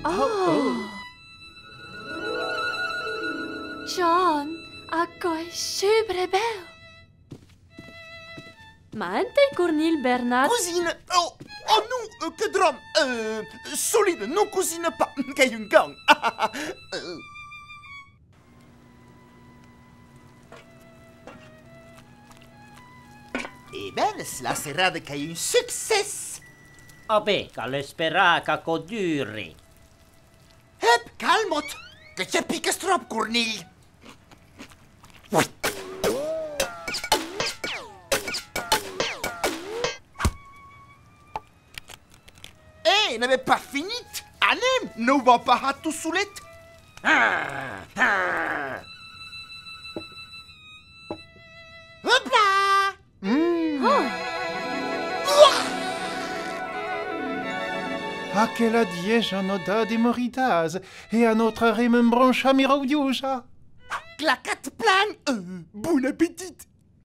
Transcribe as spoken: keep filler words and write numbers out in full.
Oh! John, aquò es subrebèu! Mas entend, Cornilh, Bernat? Cosina! Oh, oh non, euh, que dròm! Euh, solide, non cosina pas, qu'ai un can! Euh. E ben, la serada qu'ei un succès! Ah ben, cal esperar qu'aquò dure. Hep, calma't! Que te piques tròp, Cornilh! Eh, n'avèm pas finit! Anem, non va pas har tot solet! Hopla! Mm. Oh! Aquela dièja nos da de moritas e a nòstra remembrança miravilhosa! Clacat plan! Euh, bon apetit!